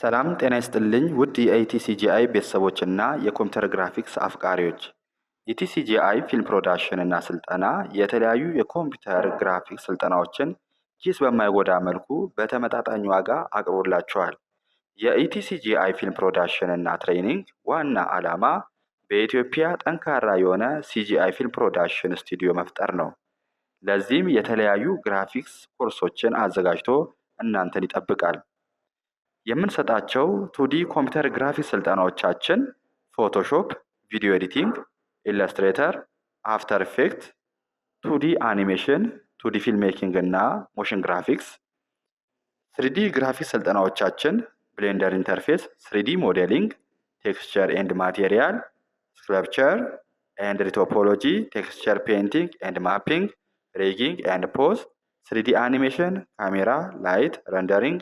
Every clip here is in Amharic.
ሰላም ጤና ይስጥልኝ ውድ የኢቲሲጂአይ ቤተሰቦችና የኮምፒውተር ግራፊክስ አፍቃሪዎች፣ ኢቲሲጂአይ ፊልም ፕሮዳክሽን እና ስልጠና የተለያዩ የኮምፒውተር ግራፊክስ ስልጠናዎችን ኪስ በማይጎዳ መልኩ በተመጣጣኝ ዋጋ አቅርቦላችኋል። የኢቲሲጂአይ ፊልም ፕሮዳክሽን እና training ዋና ዓላማ በኢትዮጵያ ጠንካራ የሆነ CGI ፊልም production ስቱዲዮ መፍጠር ነው። ለዚህም የተለያዩ ግራፊክስ ኮርሶችን አዘጋጅቶ እናንተን ይጠብቃል። የምንሰጣቸው 2D ኮምፒውተር ግራፊክስ ስልጠናዎቻችን Photoshop፣ video editing፣ Illustrator፣ After Effect፣ 2D animation፣ 2D film making እና motion graphics፣ 3D graphics ስልጠናዎቻችን Blender interface፣ 3D modeling፣ texture and material፣ sculpture and retopology፣ texture painting and mapping፣ rigging and pose፣ 3D animation፣ camera፣ light፣ rendering፣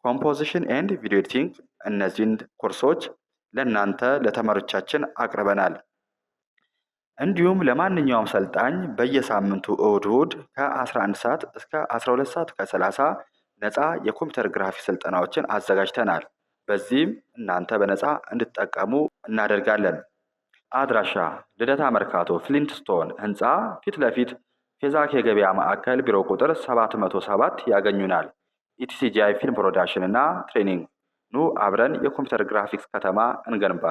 composition and video editing፣ እነዚህን ኮርሶች ለእናንተ ለተማሪዎቻችን አቅርበናል። እንዲሁም ለማንኛውም ሰልጣኝ በየሳምንቱ እሁድ እሁድ ከ11 ሰዓት እስከ 12 ሰዓት ከ30 ነፃ የኮምፒውተር ግራፊክስ ስልጠናዎችን አዘጋጅተናል። በዚህም እናንተ በነፃ እንድትጠቀሙ እናደርጋለን። አድራሻ ልደታ መርካቶ ፍሊንትስቶን ህንፃ ፊት ለፊት ፌዛክ የገበያ ማዕከል ቢሮ ቁጥር 707 ያገኙናል። ኢቲሲጂአይ ፊልም ፕሮዳክሽን እና training፣ ኑ አብረን የኮምፒውተር ግራፊክስ ከተማ እንገንባ።